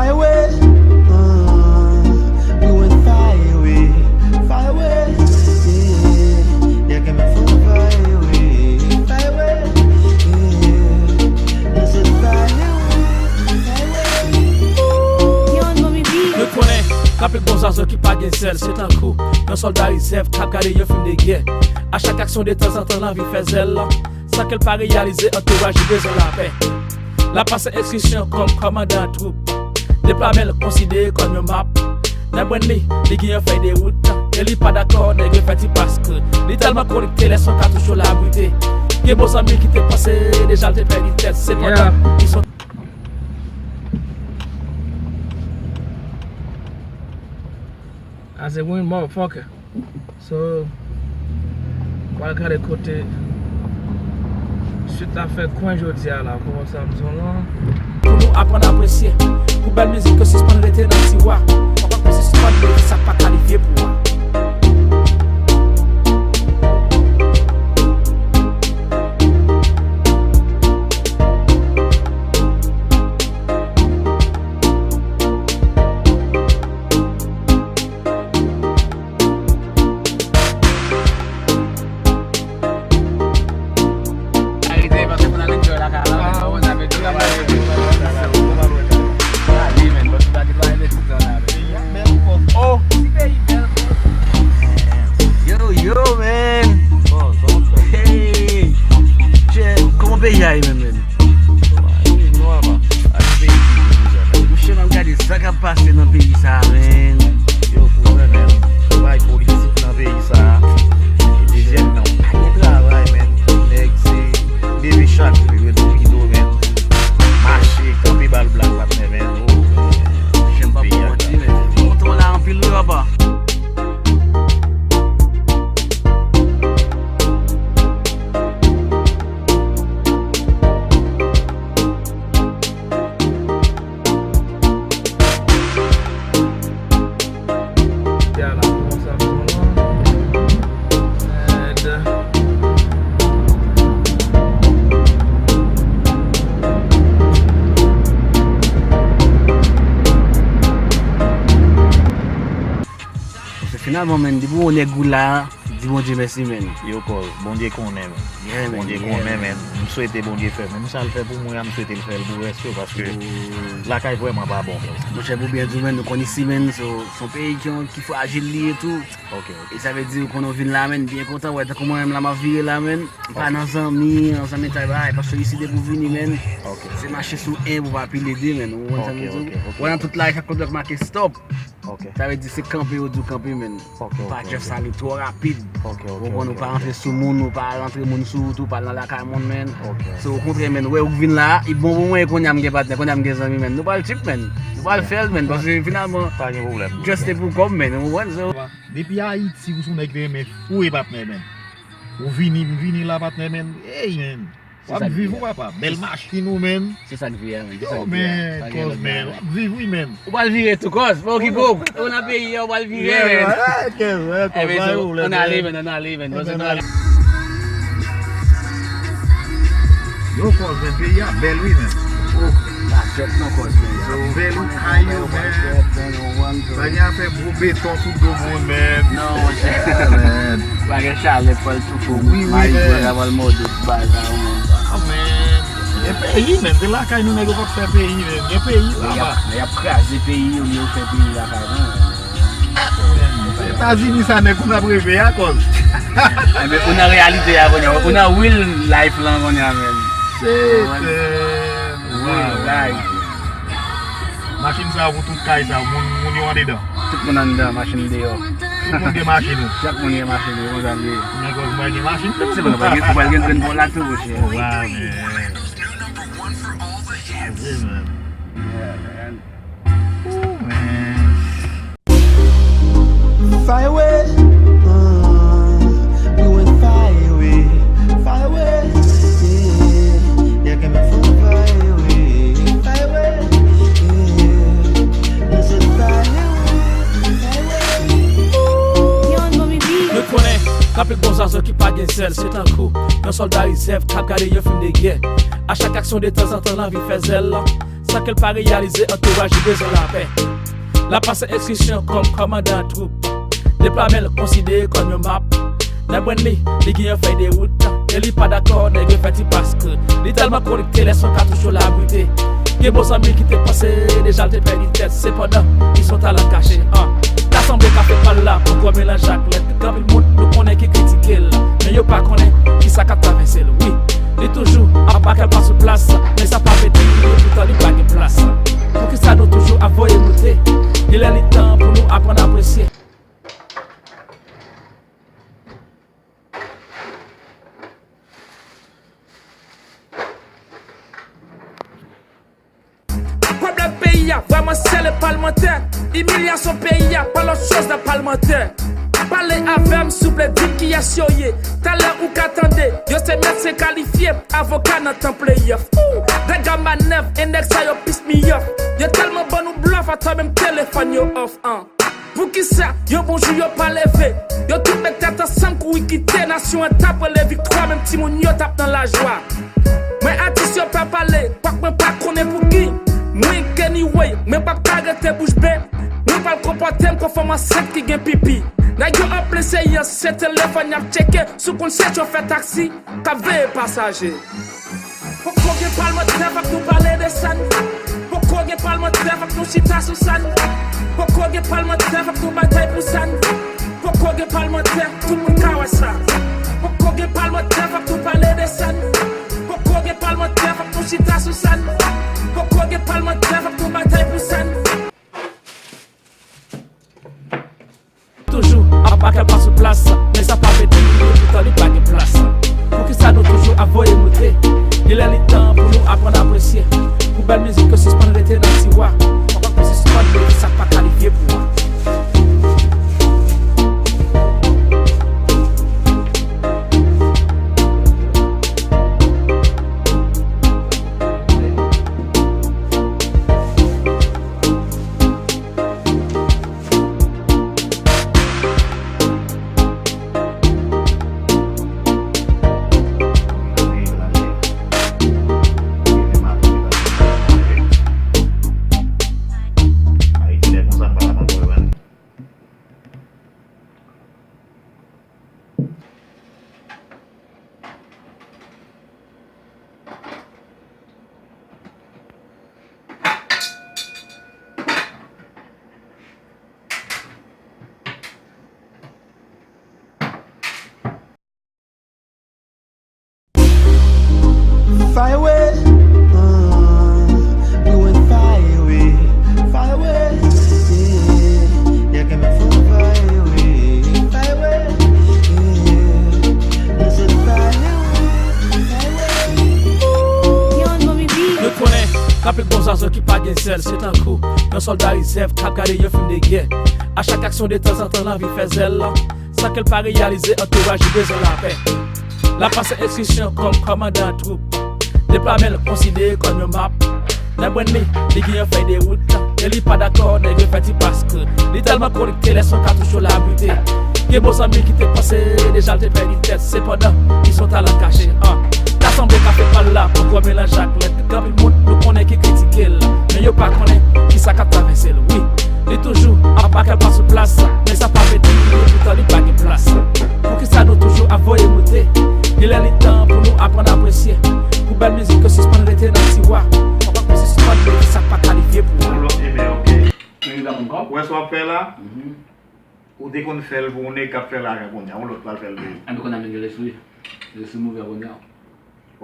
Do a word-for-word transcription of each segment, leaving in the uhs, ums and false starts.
Fire away, uh, we went fire away, fire away, yeah, yeah, got me from fire away, fire away, yeah, this is fire away, fire away. Yo, Mommy B. Nou konnen, anpil bon zazo ki pa gen zèl, se tankou yon sòlda rezèv k ap gade yon fim de gè. A chak aksyon, de tanzantan, l anvi fè zèl. Sa ke l pa reyalize, antouraj li bezwen lapè. L ap pase enstriksyon kòm kòmandan twoup. Deplwamen l konsidere kòm yon map. Nan brenn li, li gen yon fèy de wout. E li pa dakò, nèg yo fè ti paskri. Li tèlman konekte, lè son katouch yo la brite. Gen bon zanmi ki te panse deja l te pèdi tèt. Sepandan, li sot. As a win, motherfucker. So, pral gade kote swit la fè kwen jodi a la, kòman sa m di w lan. Pou nou aprann apresye, pou bèl mizik yo sispann rete nan tiwa. Anvan ke sispann mete sa k pa kalifye pou wa. Oh! Yo, yo, man! Hey! Kòman peyi a ye menm, man? Mouche, m ap gade sa k ap pase nan peyi sa a, man. Yo, kouzen, man. Bay politik nan peyi sa a. E dezyèm nan, pa gen travay, man. Nèg se leve chak jou, yo di pito, man. Mache, kanpe ba l blak, patnè, man. Oh, man. Jan m pa pou manti, man. Montan la anpil, wi, papa. Paske finalman, menn, depi w nèg ou la, di Bondye mèsi, menn. Yo, kòz, Bondye konnen, menn. Yeah, man, Bondye yeah, konnen, man. Menn. M swete Bondye fè menm sa l fè pou mwen an, m swete l fè l pou rès yo, paske lakay vrèman pa bon, kòz. Monchè, pou byen di w, menn, nou konn isi, menn, se, se yon peyi ki, ki frajil li ye tou. Ok, ok. E sa vle di, ou konn ou vin la, menn, byen kontan, wè, tankou mwen menm la, m ap vire la, menn. M pa nan zanmi, nan zanmitay, bagay, paske isi depi w vini, menn, se mache sou en pou pa pile de, menn. Ou konprann sa m di w? Ok, ok, ok. Wè, nan tout lari, chak kote w make stop. Ok. Sa vle di se kanpe yo di w kanpe, menn. Ok, ok, ok. Ou pa just ale twò rapid. Ok, ok, ok, ok. Ou konprann, ou pa rantre sou moun, ou pa rantre moun sou wout, ou pa al nan lakay moun, menn. Ok. Se okontrè, menn. Wè, ou vin la, e bon pou mwen, e kounye a m gen patnè, kounye a m gen zanmi, menn. Nou pral trip, menn. Nou pral fè l, menn, paske finalman, pa gen pwoblèm, just se pou kòb, menn. Ou konprann? So, depi Ayiti, ou se yon nèg ki renmen foure patnè, menn. Ou vini, m vini la, patnè, menn. Ey, menn. W ap viv, wi, papa. Bèl machin ou, menn. Se sa k vi a, menn. Yo, menn, kòz, menn. W ap viv, wi, menn. Ou pral vire tou, kòz. Pa okipe w. Ou nan peyi a, ou pral vire, menn. Kòz, pa gen pwoblèm. Ann ale, menn, ann ale, menn. Paske nou ale. Yo, kòz, menn, peyi a bèl, wi, menn. Oh, pa jwèt non, kòz, menn. Bèl, wi, kay yo, menn. Pa gen afè gwo beton sou do moun, menn. Non, monchè. Pa gen chalè, pral toufe w. Wi, wi, mayi, menn. Pral mòde. Bay sa yo, menn. Ah, menn. Gen peyi, menn. Se lakay nou nèg yo p ap fè peyi, menn. Gen peyi, papa. Nèg y ap kraze peyi olye yo fè peyi lakay nou, menn. Menn, se Etazini sa nèg ou n ap reve a, kòz. Enben, ou nan reyalite a kounye a. Ou nan real life lan kounye a, menn. Se, euh, real life. Machin sa yo pou tout kay sa yo, moun, moun yo andedan. Tout moun anndan, machin deyò. Tout moun gen machin yo. Chak moun gen machin yo, konsa l ye. Men kòz mwen gen machin tou. Tout se moun, ou pral gen, ou pral gen grenn bò la tou, monchè. Waw, men. Sa vre, men. Yeah, man. Ooh, man. Fire away, uh, we went fire away, fire away, yeah, yeah, got me from fire away, fire away, yeah, this is fire away, fire away. Nou konnen, anpil bon zazo ki pa gen zèl, se tankou yon sòlda rezèv k ap gade yon fim de gè. A chak aksyon, de tanzantan, l anvi fè zèl. san ke l pa reyalize antouraj li bezwen lapè. L ap pase enstriksyon kòm kòmandan twoup. Deplwamen l konsidere kòm yon map. Nan brenn li, li gen yon fèy de wout, e li pa dakò nèg yo fè ti paske li tèlman konekte lè son katouch yo la brite. Gen bon zanmi ki te panse deja l te pèdi tèt, sepandan, li se yon talan kache. An, ta sanble kafe pa l la poko melanje ak lèt. Gen anpil moun nou konnen ki kritike l, men yo pa konnen kisa k ap travèse l. Wi, li toujou ap bakè pa sou plas, men sa pa vle di poutan li pa gen plas. Poukisa nou toujou ap voye moute? Genlè li tan pou nou aprann apresye. Pwoblèm peyi a vrèman sèl e palmantè. Imilyasyon peyi a pa lòt choz nan palmantè. Pale avè m souple, di m kiyès yo ye. Talè ou ka tande yo se mèt se kalifye, avoka nan tan playoff. Dega manèv e nèg sa yo pis miyòf. Yo tèlman ban nou blòf, atò menm telefòn yo off. An. Poukisa yon bon jou yo pa leve? Yo tout met tèt ansanm kouri kite nasyon an t ap rele viktwa, menm timoun yo t ap nan lajwa. Mwen atis yo pa pale, kwak mwen pa konnen pou ki. Mwen k anyway, mwen p ap ka rete bouch be. Mwen pral konpòte m konfòm ansent ki gen pipi. Nèg yo an plen seyans, se telefòn y ap tcheke, si w konn se chofè taksi k ap veye pasaje. Poko gen palmantè, fòk nou pale de sa n. Poko gen palmantè, fòk nou chita sou sa n. Poko gen palmantè, fòk nou batay pou sa n. Poko gen palmantè, tout moun ka wè sa. Poko gen palmantè, fòk nou pale de sa n. Poko gen palmantè, fòk nou chita sou sa n. Poko gen palmantè, fòk nou batay pou sa n. Toujou ap bakè pa sou plas, men sa pa vle di poutan li pa gen plas. Poukisa nou toujou ap voye moute? Genlè li tan pou nou aprann apresye. Pou bèl mizik yo sispann rete nan tiwa. Fòk nou sispann mete sa k pa kalifye pou an. Fire away, uh, we went fire away, fire away, yeah, yeah, give me full fire away, fire away, yeah, we said fire away, fire away. Nou konnen, anpil bon zazo ki pa gen zèl, se tankou yon sòlda rezèv k ap gade yon fim de gè. A chak aksyon, detanzantan, l anvi fè zèl, san ke l pa reyalize antouraj li bezwen lapè. L ap pase enstriksyon kòm kòmandan twoup. Deplwamen l konsidere kòm yon map. Nan brenn li, li gen yon fèy de wout, e li pa dakò nèg yo fè ti paske li tèlman konekte lè son katouch yo la brite. Gen bon zanmi ki te panse deja l te pèdi tèt, sepandan, li se yon talan kache. An, ta sanble kafe pa l la poko melanje ak lèt. Gen anpil moun nou konnen ki kritike l, men yo pa konnen kisa k ap travèse l. Wi, li toujou ap bakè pa sou plas, men sa pa vle di poutan li pa gen plas. Poukisa nou toujou ap voye moute? Genlè li tan pou nou aprann apresye. Pou bèl mizik yo sispann rete nan tiwa. Fòk nou sispann mete sa k pa kalifye pou an. Yon lòt, ebyen, oke. Ou wè sa w ap fè la? Ou te konn fè l pou yon nèg k ap fè lajan kounye a, yon lòt pral fè l pou ou. Anben kounye a menm gen lespri. Lespri move kounye a.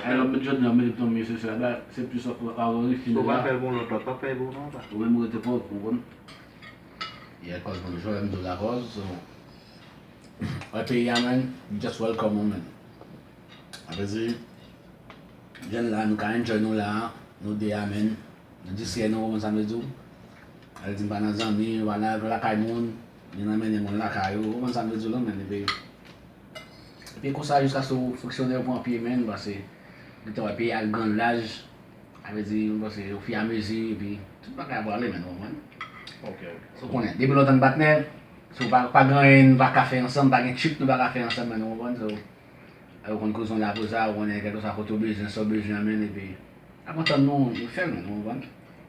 Alò, jodi a, m mete ton mesye sou la, se plis avan rifi. Si w pa fè l pou yon lòt, lòt p ap fè l pou ou non, sa. Ou menm ou rete pòv, ou konprann? Yeah, cause bonjou, m di w la cause, so, wè peyi a, man, just welcome, man. Sa vle di, jèn la, nou ka enjoy nou la, nou de a, man. Nou distrè nou, ou konn sa m vle di w? Al di m pa nan zanmi, ou pa nan lakay moun, li nan mennen moun lakay ou, ou konn sa m vle di w la, man, epi, epi konsa jiskaske w fonksyonè, ou pran pye, man, paske gentan wè peyi a al gran laj, sa vle di, m panse, ofiramezi, epi tout bagay ap prale, man, ou konprann? Ok, ok. Ou konnen, depi lè w tann patnè, si w pa, pa gen anyen, nou pa ka fè ansanm, pa gen trip nou pa ka fè ansanm, man, ou konprann? So, ou konn koze w la pou sa, ou konnen kèlkeswa kote w bezwen, sa w bezwen, man, epi, ap antann nou, nou fè l, man, ou konprann?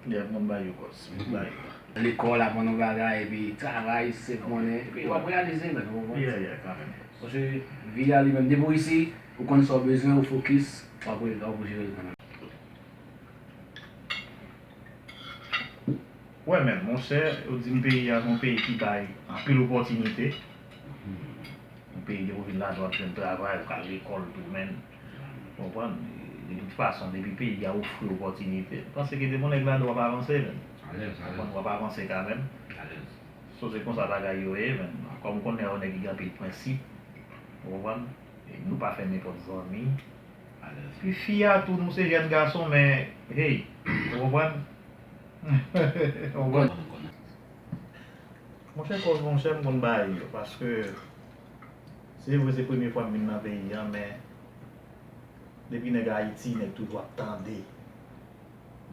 Yeah, m konn bay yo kòs. M konn bay yo. Lekòl, aprann yon bagay, epi travay, save monnen, epi w ap reyalize, men, ou konprann? Yeah, yeah, kanmenm. Paske vi a li menm, depi w isi, ou konn sa w bezwen, ou fokis, w ap re- w ap jere l kanmenm. Wè, men, monchè, yo di m peyi a se yon peyi ki bay anpil opòtinite. Yon peyi depi w vin ladan w ap jwenn travay, ou ka al lekòl tou, men. Ou konprann? De tout fason, depi peyi a ofri opòtinite, m panse ke depi yon nèg ladan w ap avanse, men. Alèz, Ou konprann? W ap avanse kanmenm. Alèz. So se konsa bagay yo ye, men. Kòm ou konnen yon nèg ki gen anpil prensip, ou konprann? E nou pa fè nenpòt zanmi. Alèz. Epi fi a tou, nou se jèn gason, men, hey, ou konprann? Ou konprann? Monchè, kòz monchè, m konn bay yo, paske se vre se premye fwa m vin nan peyi a, men depi nèg Ayiti, nèg toujou ap tande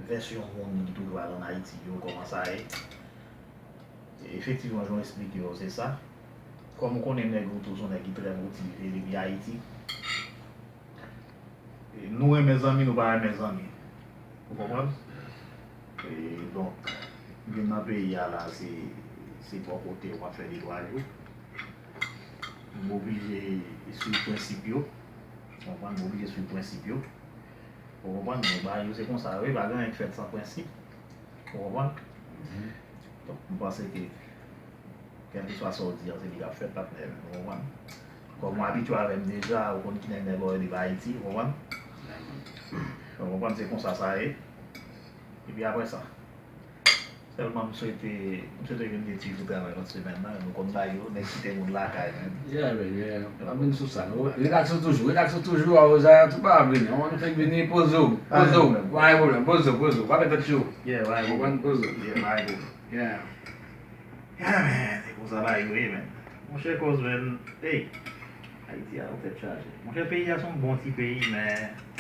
vèsyon moun ki toujou al ann Ayiti yo, kòman sa ye. Efektivman, jan w eksplike yo, se sa. Kòm ou konnen nèg ou tou se yon nèg ki trè motive depi Ayiti. E nou renmen zanmi, nou pa renmen zanmi. Ou konprann? E donk, vin nan peyi a la, se se bò kote w ap fè de twa jou. M oblije swiv prensip yo. Ou konprann? M oblije swiv prensip yo. Ou konprann? Men bagay yo se konsa yo ye, pa gen anyen ki fèt san prensip. Ou konprann? Donk, m panse ke kèlkeswa sa w di an, se li k ap fèt, patnè, ou konprann? Kòm ou abitye avè m deja, ou konn ki nèg nèg ou ye depi Ayiti, ou konprann? Ou konprann, se konsa sa ye. Epi apre sa, sèlman m swete, m swete ke n gen ti jou travay lòt semèn nan, nou konn bay yo, nèg kite moun lakay, men. Yeah, man, yeah. N ap vin sou sa. Relax ou toujou, relax ou toujou, a Rosa, tout pa ap vini. Ou fèk vini, poze w, poze w. Pa gen pwoblèm, poze w, poze w. Pa fè tèt cho. Yeah, pa gen pwoblèm. Poze w. Yeah, pa gen pwoblèm. Yeah. Yeah, man, se konsa bagay yo ye, man. Monchè, kòz, man, hey, Ayiti a, yon tèt chaje. Monchè, peyi a se yon bon ti peyi, men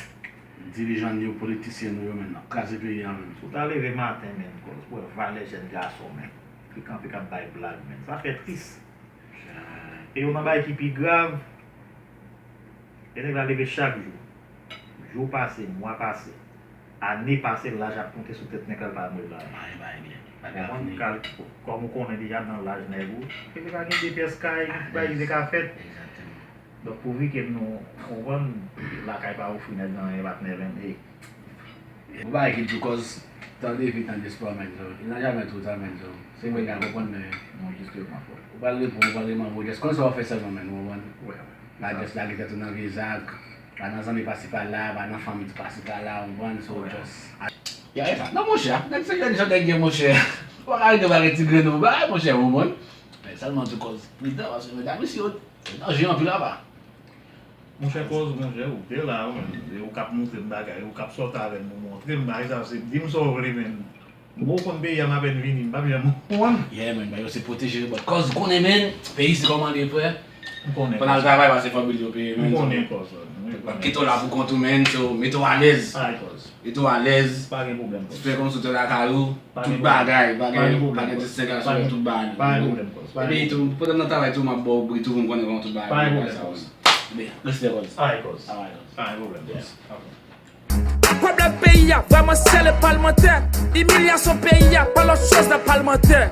dirijan nou yo, politisyen nou yo, men, n ap kraze peyi a, men. Si w ta leve maten, men, kòz, pou w wè valè jèn gason, men, ki kanpe k ap bay blag, men, sa fè tris. E yo nan bagay ki pi grav, e nèg la leve chak jou. Jou pase, mwa pase, ane pase, laj ap konte sou tèt nèg la, l pa janm leve la. Pa gen bagay byen. Pa Ou konprann? gen Kal- Kòm ou konnen deja nan laj nèg ou, se te ka gen de pyès kay, bagay te ka fèt. Egzakteman. Donk, pouvi ke nou, ou konprann, lakay pa ofri nèg anyen, patnè, men, e, Yon bagay ki di w kòz, tande vi, tande espwa, men, so, il n'a jamais trop tard, men, so, se mwen ki ka konprann, men, non, jisteman, frè. Ou pral reponn, ou pral remanbre, just konn sa w ap fè sèlman, men, ou konprann? Wè. Pa just lage tèt ou nan vye zak, pa nan zanmi pasi pala, pa nan fanmi pasi pala, ou konprann? So, just. Ya, e sa. Non, monchè, nèg se jèn jan nèg ye, monchè. Ou pa ka rete, ou pa gen ti grenn ou, bay, monchè, ou konprann? Men sèlman di w kòz pridan, paske medam isi yo, yo danje anpil apa. Monchè, kòz, monchè, ou te la, ou menm. E ou k ap montre m bagay, ou k ap sòti avè m, ou montre m bagay sa, se di m sa w vle, men. Mwen, ou konn peyi a, m apèn vini, m p ap janm konprann. Yeah, man, ba yo se pwoteje yo, but kòz ou konnen, men, peyi se kòman li ye, frè. M konnen. Fò n al travay, pase fanmi yo peye, men. M konnen, kòz. M konnen. Kite w la pou kont ou, men, so, mete w alèz. Ay, kòz. Mete w alèz. Pa gen pwoblèm, kòz. Fè kòmsi w te lakay ou, tout bagay, pa gen, pa gen distengasyon, tout bagay. Pa gen pwoblèm, kòz. Epi tou, pandan m nan travay tou, m ap ba w bri tou pou m konnen kòman tout bagay. Pa gen pwoblèm, kòz. Ebyen, respè, kòz. Ay, kòz. Alright, kòz. Pa gen pwoblèm, kòz. Yeah. Ok. Pwoblèm peyi a vrèman sèl e palmantè. Imilyasyon peyi a pa lòt chòz nan palmantè.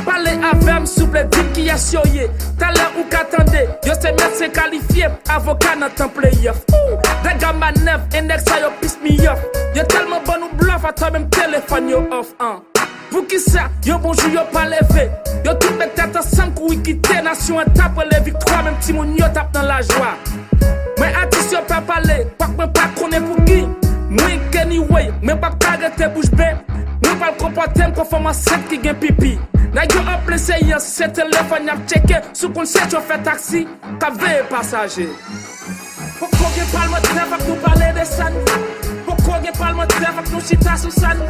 Pale avè m souple, di m kiyès yo ye. Talè ou ka tande, yo se mèt se kalifye, avoka nan tan playoff. Ooh, dega manèv, e nèg sa yo piss me off. Yo tèlman ban nou blòf, atò menm telefòn yo off, an. Poukisa yon bon jou yo pa leve? Yo tout met tèt ansanm kouri kite nasyon an t ap rele viktwa, menm timoun yo t ap nan lajwa. Mwen atis yo pa pale, kwak mwen pa konnen pouki. Mwen anyway, mwen p ap ka rete bouch be. Mwen pral konpòte m konfòm ansent ki gen pipi. Nèg yo an plen seyans, se telefòn y ap tcheke. Si w konn se chofè taksi k ap veye pasaje. Poko gen palmantè, fòk nou pale de sa n. Poko gen palmantè, fòk nou chita sou sa n.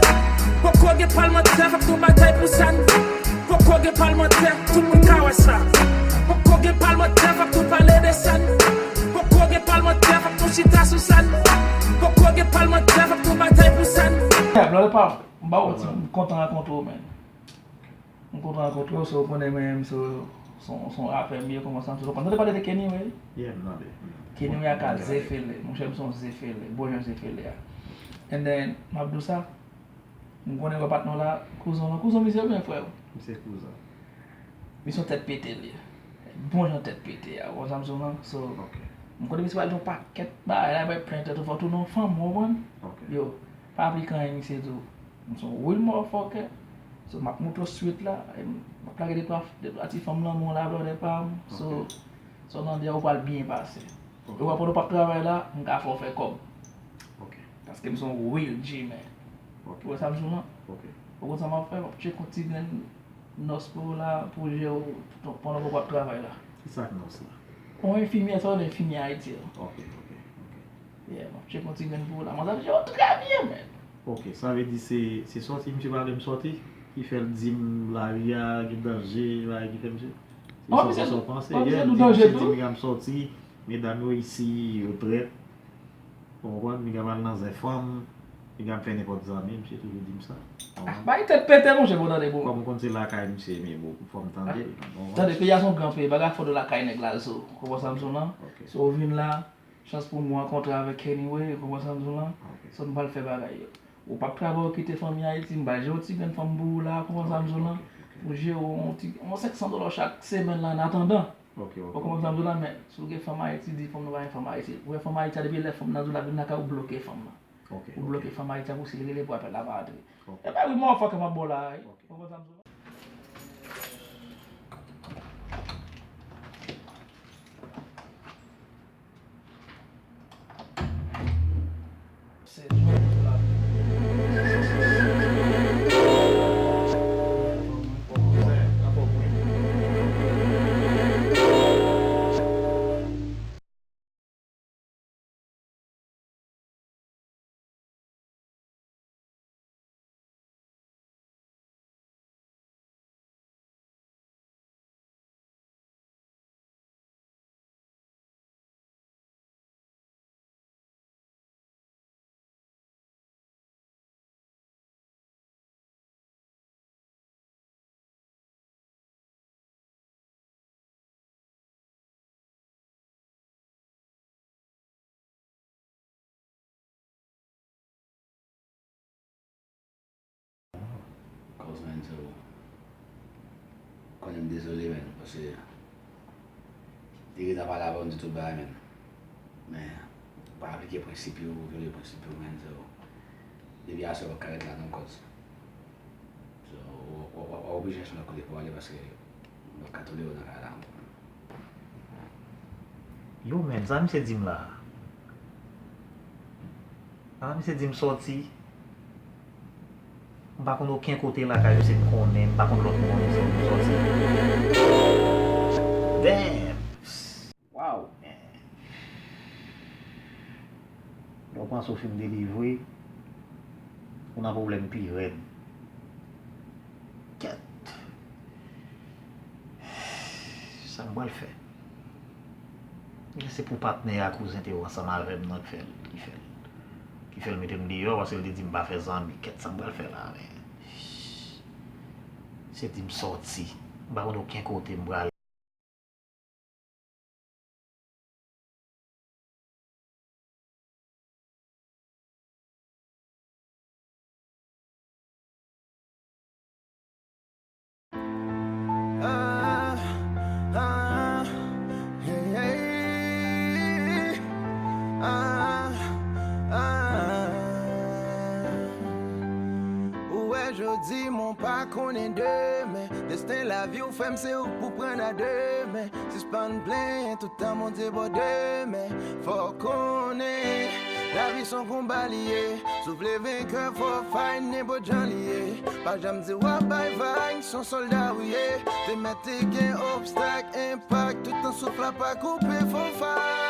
Poko gen palmantè, fòk nou batay pou sa n. Poko gen palmantè, tout moun ka wè sa. Poko gen palmantè, fòk nou pale de sa n. Poko gen palmantè, fòk nou chita sou sa n. Poko gen palmantè, fòk nou batay pou sa n. Yeah, Bloody Paul, m ba w ti, m kontan rankontre w, man. M kontan rankontre w, so, ou konnen mwen menm, so, se yon, se yon rapè m ye, kòman sa, m se konprann. Tande pale de Kenny, wi. Yeah, m tande. Kenny, wi, a ka zefele, monchè, m se yon zefele, bon jan zefele a. And then, m ap di w sa, M konnen wè patnè w la, kouzan w lan, kouzan misye oubyen frè w? Misye kouzan. Misye yon tèt pete l ye. Bon jan tèt pete a, ou konn sa m di w lan? So, ok. M konnen misye pral gen yon pakèt bagay la, pral plen tèt ou, fò w tounen yon fanm, ou konprann? Ok. Yo, pa aplike anyen misye di w. M se yon real motherfucker. So, m ap montre w swit la, e m ap lage de twa, de twa ti fanm nan men w la, brother pa m. So, ok. So, nan de a, ou pral byen pase. Ok. Ou wè, pandan w p ap travay la, m ka fè w fè kòb. Ok. Paske m se yon real G, man. Ok. Ou wè sa m di w lan? Ok. Ou konn sa m ap fè? M ap tcheke yon ti grenn nòs pou w la, pou w jere w, tout pandan w p ap travay la. Ki sa k nòs la? Yon enfimyè, sa yo rele enfimyè Ayiti yo. Ok, ok, ok. Yeah, m ap tcheke yon ti grenn pou w la. Manzè ap jere w trè byen, man. Ok, sa vle di se, se sòti misye pa vle m sòti ki fè l di m lari a gen danje, bagay ki fè misye. Se sa w panse? Yeah, misye di m, misye di m, "Miga m sòti, medam yo isi yo trèt." Ou konprann? "Miga m al nan zen fanm, miga m fè nenpòt zanmi," misye toujou di m sa. Ou konprann? Bay tèt pete, monchè, pou w tande, bro. Kòm ou konn se lakay misye, men bon, fò m tande. Ou konprann? Tande, peyi a se yon gran peyi, bagay fò de lakay nèg la, so, ou konprann sa m di w lan? Ok. So, ou vin la, chans pou mwen rankontre avèk Kenny Way, ou konprann sa m di w lan? Ok. So, nou pral fè bagay yo. Ou p ap travay, ou kite fanmi Ayiti, m pral jere yon ti grenn fanm pou ou la, ou konprann sa m di w lan? Ok, ok, ok. Ou jere yon ti, yon senk san dola chak semèn la, an atandan. Ok, ok, ok. Ou konprann sa m di w lan, men si w gen fanm Ayiti, di fanm nan pa gen fanm Ayiti. Ou wè fanm Ayiti a, depi lè fanm nan di w l ap vin lakay ou, bloke fanm nan. Ok, ok. Ou bloke fanm Ayiti a pou si l rele pou apèl la pa antre. Ok. E pa wi, motherfucker, m ap ba w la, wi. Ok. Ou konprann sa m di w lan? Cause, man, so, konnen m dezole, man, paske li gentan pale avè w, m di tout bagay, man. Men, ou pa aplike prensip yo, ou vyole prensip yo, man, so, depi aswè w p ap ka ret la non, cause. So, w, w, w, w oblije chèche lòt kote pou w ale paske m p ap ka tolere w nan kay la ankò. Yo, men, sa misye di m la? A, misye di m sòti. M pa konn okenn kote lakay misye m konnen, m pa konn lòt moun misye di m sòti. Damn! Wow, man. Lè w panse w fin delivre, ou nan pwoblèm pi rèd. Kèt. Sa m pral fè? Gen se pou patnè a kouzen te yo ansanm avè m nan k fè l, ki fè l, ki fè l mete m deyò, paske l te di m pa fè zanmi. Kèt, sa m pral fè la, men? Se di m sòti. M pa konn okenn kote m prale. Ah, ah, yeah, yeah. Ah, ah. Ou wè jodi, men w pa konnen demen. Desten lavi w fè m, se ou k pou pran nan demen. Sispann plenyen, tout tan Bondye bò demen. Fò w konnen, lavi s on konba li ye. Si w vle venkè, fò w fight nenpòt jan li ye. Pa janm di w ap bay vag, s on sòlda ou ye. Te mèt te gen obstak, enpak, tout tan souf la pa koupe, fò w fight.